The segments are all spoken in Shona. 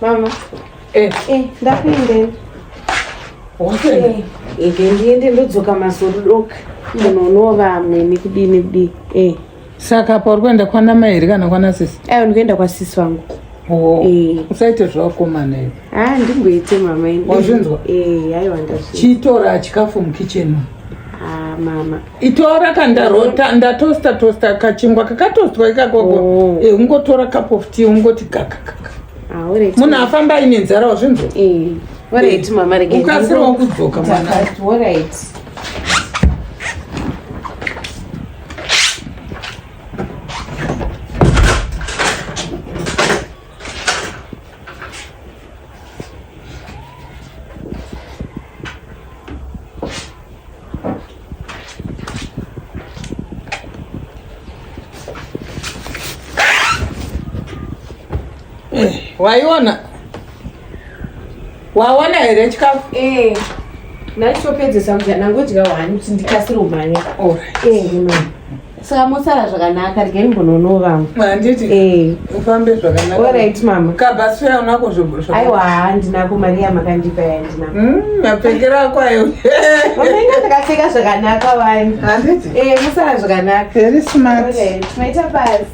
Mama. Eh. Eh, ndakuendeni. Wakuenda? Eh, ege ndiende ndodzoka mazorudoka. Munonova amweni kudini kudii. Eh. Saka apa uri kuenda kwana mai here kana kwana sisi? Aiwa ndikuenda kwasisi vangu. Oh. Eh. Usaite zvevakomana izvi. Ah, ndingoite mama ini. Wazvinzwa? Eh, aiwa ndazvinzwa. Chitora chikafu mukicheni. Ah, mama. Itora kandarota ndatosta tosta kachingwa kakatostwa ikakoko. Oh. Eh, ungotora cup of tea ungoti kaka kaka. Ah, alright. Munhu afamba aine nzara wazvinzwa? Eh. Alright mama rege. Ukasirawo kudzoka mwana. Alright. Waiona? Waona here chikafu? Eh. Ndachitopedzesa kudya ndangodya wani kuti ndikasire kumhanya. Alright. Eh, mama. Saka mosara zvakanaka regai ndimbonono Handiti Eh. ufambe zvakanaka. Alright mama. Kabhasura unako zvo. Aiwa handinako mari yamakandipa yandinako. Mapfekero ako ayo. Mama inga ndakapfeka zvakanaka wani. Handiti? Eh, musara zvakanaka. Very smart. Alright, maita basi.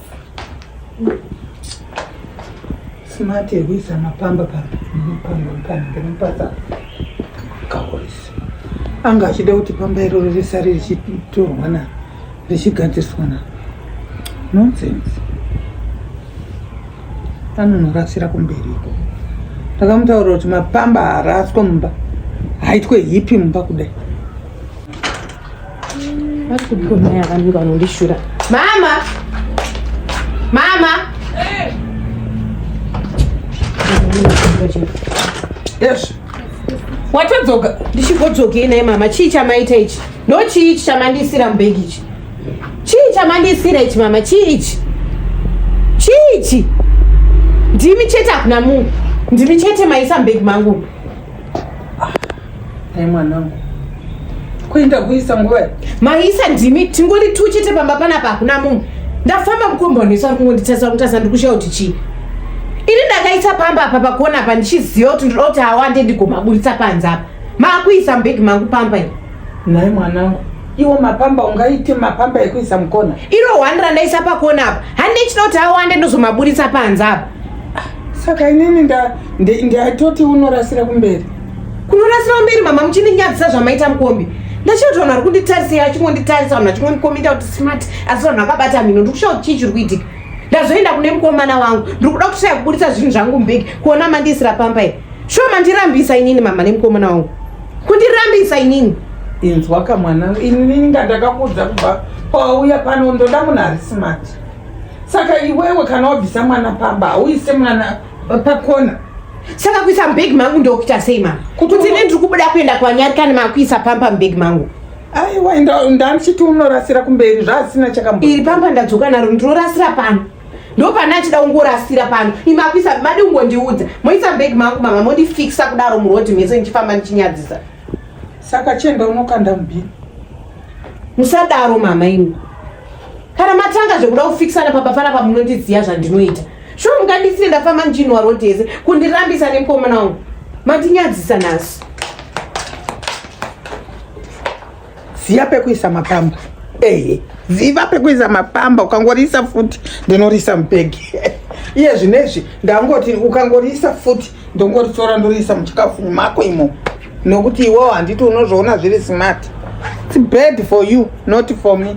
Smart yekuisa mapamba pamba kaurisa. Anga achida kuti pamba iroro risare richitorwa na richigadziriswa na. Nonsense. Anonorasira kumberi iko. Ndakamutaurira kuti mapamba haaraswe mumba. Haitwe hipi mumba kudai. Vari kudiko mai avanenge vanondishura. Mama! Mama! Yes. Watadzoka. Ndichigodzokei naye mama, chii chamaita ichi? Ndo chii ichi chamandiisira mubhegi ichi? Chii chamandiisira ichi mama? Chii ichi? Chii ichi? Ndimi chete hakuna munhu. Ndimi chete maisa mubhegi mangu. Hai mwanangu. Kuenda kuisa nguva iyi? Maisa ndimi tingori tu chete pamba panapa hakuna munhu. Ndafamba mukomboni ari kungonditarisa kunditarisa ndiri kushaya kuti chii. Ini ndakaisa pamba apa pakona apa ndichiziva kuti ndinoda kuti awande ndigomaburitsa panze apa. Maakuisa mubhegi mangu pamba iri. Nhai mwanangu. Iwo mapamba ungaite mapamba ekuisa mukona. Iro hwani randaisa pakona apa. Handichida kuti awande ndozomaburitsa panze apa. Saka inini ndatoti unorasira kumberi. Kunorasira kumberi mama muchindinyadzisa zvamaita mukombi. Ndachida kuti vanhu vari kunditarisa achingonditarisa vanhu vachingondikomita kuti smart asi vanhu vakabata mhino ndiri kushaya kuti chii chiri kuitika. Ndazoenda kune mukomana wangu ndiri kuda kushaya kuburitsa zvinhu zvangu mubhegi kuona mandiisira pamba iri. Shuwa mandirambisa inini mama nemukomana wangu. Kundirambisa inini. Inzwa ka mwanangu, inini nga ndakakuudza kubva pawauya pano ndoda munhu ari smart. Saka iwewe kana wabvisa mwana pamba hauise mwana pakona. Saka kuisa mubhegi mangu ndokuita sei mama? Kuti ini ndiri kubuda kuenda kwanyarikani makuisa pamba mubhegi mangu. Aiwa ndandichiti unorasira kumberi zvaasina chakambo. Iri pamba ndadzoka naro ndinorasira pano. Ndopana achida kungorasira pano. Imi makuisa madi kungondiudza. Moisa mubhegi mangu mama mondifixa kudaro muroad mese ndichifamba ndichinyadzisa. Saka chienda unokanda mubhini. Musadaro mama imi. Kana matanga zvekuda kufikisana pamba panapa munondiziya zvandinoita. Shuwa mungandisiye ndafamba ndichinwa road yese kundirambisa nemukomana wangu. Mandinyadzisa nhasi. Ziya pekuisa mapamba. Ehe, ziva pekuisa mapamba ukangoriisa futi ndinorisa mubhegi. Iye zvinezvi ndangoti ukangoriisa futi ndongoritora ndoriisa muchikafu mako imo. Nokuti iwewo handiti unozviona zviri smart. It's bad for you, not for me.